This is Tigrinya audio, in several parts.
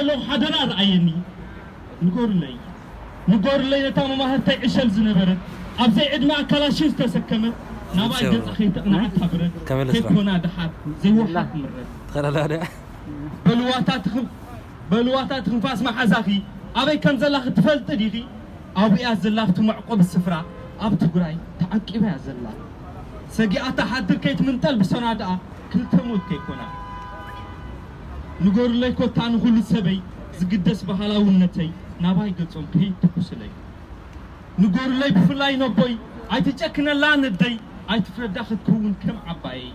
ዘለኹ ሓደራ ርኣየኒ። ንገሩለይ፣ ንገሩለይ ነታ መማህርተይ ዕሸል ዝነበረት፣ ኣብ ዘይዕድመኣ ካላሽን ዝተሰከመት፣ ናባይ ገጻ ከይተቕንዓታ ብረት፣ ከይኮና ደሓር ዘይወሓጥ ምረት። በልዋታ ትኽን-፣ በልዋታ ትኽንፋስ መሓዛኺ ኣበይ ከም ዘላ ክትፈልጢ ዲኺ? ኣብኡ እያ ዘላ፣ ኣብቲ መዕቆቢ ስፍራ ኣብ ትግራይ ተዓቂባ እያ ዘላ። ሰጊኣ ትሓድር ከይትምንጠል ብሰናድኣ ክልተ ሞት ከይኮና። ንገሩለይ ኮታ ንኹሉ ሰበይ ዝግደስ ባህላውነተይ ናባይ ገጾም ከይትኩስለይ። ንገሩለይ ብፍላይ ነቦይ ኣይትጨክነላ ነደይ ኣይትፍረዳ ክትከውን ከም ዓባየይ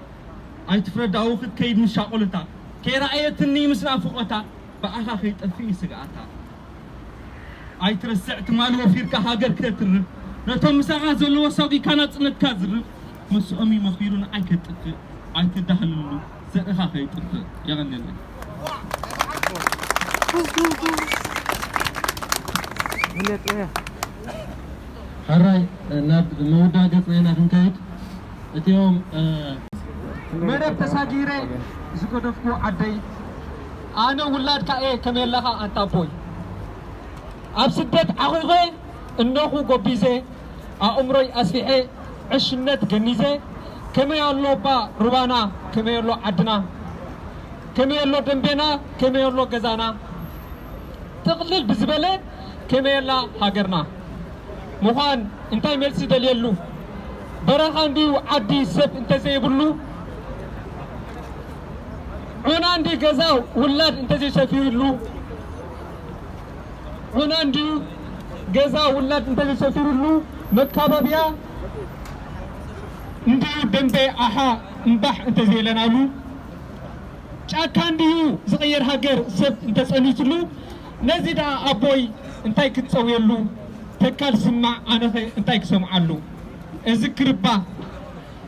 ኣይትፍረዳ ኣብኡ ክትከይድ ምሻቆልታ ከይረኣየትኒ ምስ ናፍቆታ ብኣኻ ከይጠፍእ እዩ ስግኣታ። ኣይትረስዕ ትማል ወፊርካ ሃገር ክተትርፍ ነቶም ምሳኻ ዘለዎ ሳጒካ ናጽነትካ ዝርፍ መስኦም እዩ መኺሩ ንዓይ ከጥፍእ ኣይትዳህልሉ ዘርእኻ ከይጥፍእ የቐንየለይ። ሕራይ ናብ ምውዳእ ገጽና ኢና ክንከይድ። እቲኦም መደብ ተሳጊረ ዝገደፍኩ ዓደይ ኣነ ውላድካ እየ ከመየለኻ ኣንታ ኣቦይ ኣብ ስደት ዓኺኸ እነኹ ጎቢዘ ኣእምሮይ ኣስፊሐ ዕሽነት ገኒዘ ከመይ ኣሎ እባ ሩባና ከመይ ኣሎ ዓድና ከመይ ኣሎ ደንቤና ከመይ ኣሎ ገዛና ጥቕልል ብዝበለ ከመይ ኣላ ሃገርና ምዃን እንታይ መልሲ ደልየሉ በረኻ እንድዩ ዓዲ ሰብ እንተዘይብሉ ዑና እንዲ ገዛ ውላድ እንተዘይሰፊሩሉ ዑና እንድዩ ገዛ ውላድ እንተዘይሰፊሩሉ መካበብያ እንድዩ ደንበ ኣሓ እምባሕ እንተዘየለናሉ ጫካ እንድዩ ዝቕየር ሃገር ሰብ እንተጸኒትሉ ነዚ ደኣ ኣቦይ እንታይ ክትጸውየሉ ተካል ስማዕ ኣነኸ እንታይ ክሰምዓሉ እዚ ክርባ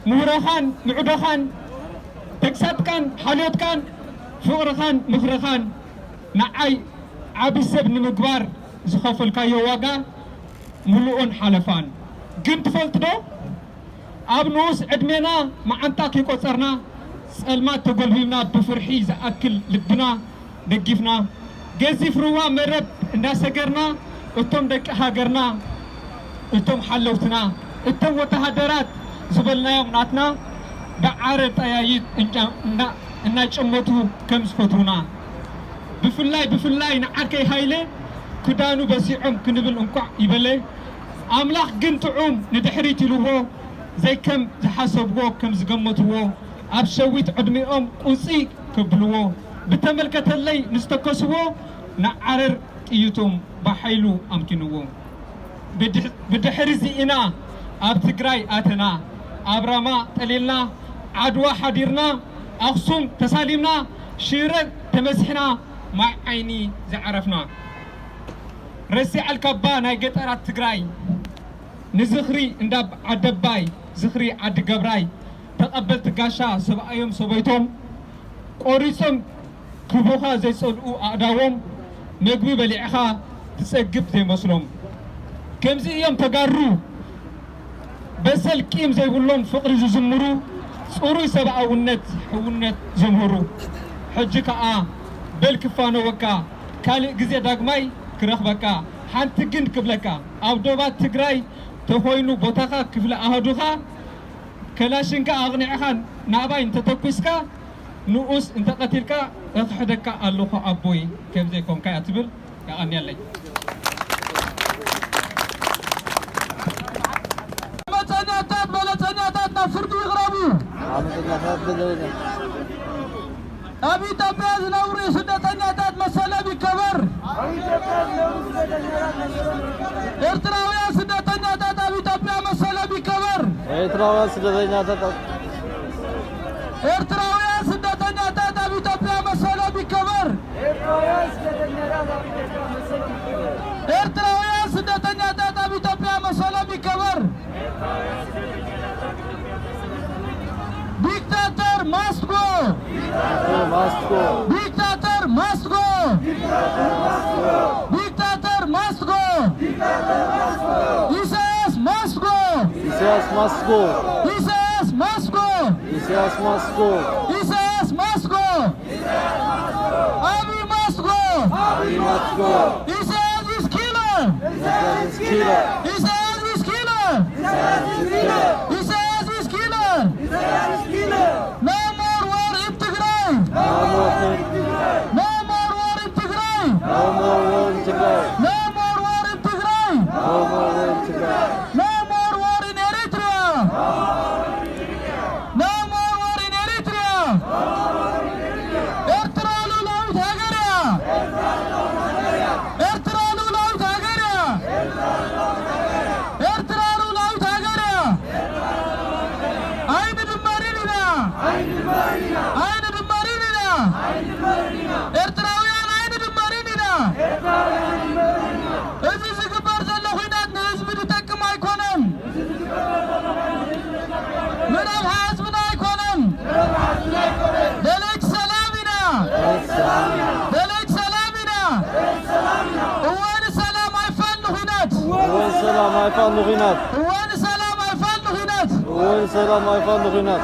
ምሁረኻን ምዕዶኻን ተግሳጽካን ሓልዮትካን ፍቕርኻን ምኽርኻን ንዓይ ዓቢ ሰብ ንምግባር ዝኸፈልካዮ ዋጋ ምሉኦን ሓለፋን ግን ትፈልጥዶ? ኣብ ንኡስ ዕድሜና መዓንጣ ከይቆጸርና ጸልማት ተጎልቢብና ብፍርሒ ዝኣክል ልብና ደጊፍና ገዚፍ ሩባ መረብ እንዳሰገርና እቶም ደቂ ሃገርና እቶም ሓለውትና እቶም ወተሃደራት ዝበልናዮም ናትና ብዓረር ጠያይት እናጨመቱ ከም ዝፈትዉና ብፍላይ ብፍላይ ንዓርከይ ሃይለ ክዳኑ በሲዖም ክንብል እንቋዕ ይበለ ኣምላኽ ግን ጥዑም ንድሕሪት ኢልዎ ዘይከም ዝሓሰብዎ ከም ዝገመትዎ ኣብ ሸዊት ዕድሚኦም ቁንጺ ከብልዎ ብተመልከተለይ ንዝተከስዎ ንዓረር ጥይቶም ብሓይሉ ኣምኪንዎ። ብድሕርዚ ኢና ኣብ ትግራይ ኣተና፣ ኣብ ራማ ጠሊልና፣ ዓድዋ ሓዲርና፣ ኣኽሱም ተሳሊምና፣ ሽረ ተመሲሕና ማይ ዓይኒ ዝዓረፍና። ረሲዓልካባ ናይ ገጠራት ትግራይ ንዝኽሪ እንዳ ዓደባይ ዝኽሪ ዓዲ ገብራይ ተቐበልቲ ጋሻ ሰብኣዮም ሰበይቶም ቆሪጾም ክቡኻ ዘይጸልኡ ኣእዳዎም መግቢ በሊዕኻ ትጸግብ ዘይመስሎም። ከምዚ እዮም ተጋሩ በሰል ቂም ዘይብሎም ፍቕሪ ዝዝምሩ ጽሩይ ሰብኣውነት ሕውነት ዘምህሩ። ሕጂ ከኣ በል ክፋነወካ ካልእ ግዜ ዳግማይ ክረኽበካ ሓንቲ ግን ክብለካ ኣብ ዶባት ትግራይ ተኾይኑ ቦታኻ ክፍለ ኣሃዱኻ ከላሽንካ ኣቕኒዕኻ ናባይ እንተተኲስካ ንኡስ እንተቐቲልካ እኽሕደካ ኣለኹ ኣቦይ ከም ዘይኮንካ እያ ትብል። የቐንየለይ። ዓመፀኛታት በለፀኛታት ናብ ፍርዲ ይቕረቡ። ዓመፀኛታት በለፀኛ ኣብ ኢትዮጵያ ዝነብሩ ስደተኛታት መሰሎም ይከበር። ኤርትራውያን ስደተኛታት ኣብ ኢትዮጵያ መሰሎም ይከበር። ኤርትራውያን ስደተኛታት ኣብ ኤርትራውያን ስደተኛታት ኣብ ኢትዮጵያ መሰሎም ይከበር። ኤርትራውያን ስደተኛታት ኣብ ኢትዮጵያ መሰሎም ይከበር። Dictator must go! Dictator must go! Dictator must go! Dictator must go! Dictator must go! Isaias must go! Isaias must go! Isaias must go! Isaias must go! Isaias must go! Abiy must go! We must go. Isaias is killer. Isaias is killer. Isaias is killer. Isaias is killer. Isaias is killer. Isaias is killer. No more war in Tigray. No more war in Tigray. No more war in Tigray. No more war in Tigray. No more war in Tigray. No more war in Eritrea. No more war in Eritrea. ኤርትራ ሉላዊት ሃገር እያ። ኤርትራ ሉላዊት ሃገር እያ። ኤርትራ ሉላዊት ሃገር እያ። ኣይንድመርን ኢና። ኣይንድመርን ኢና። ኤርትራውያን ኣይንድመርን ኢና። እዚ ዝግበር ዘሎ ኹናት ንህዝቢ ዝጠቅም ኣይኮነን። ንረብሓ ህዝብና ኣይኮነን። ደለይቲ ሰላም ኢና። ደለይቲ ሰላም ኢና። እወ ንሰላም ኣይፋል ንኹናት። እወ ንሰላም ኣይፋል ንኹናት። እወ ንሰላም ኣይፋል ንኹናት። እወ ንሰላም ኣይፋል ንኹናት።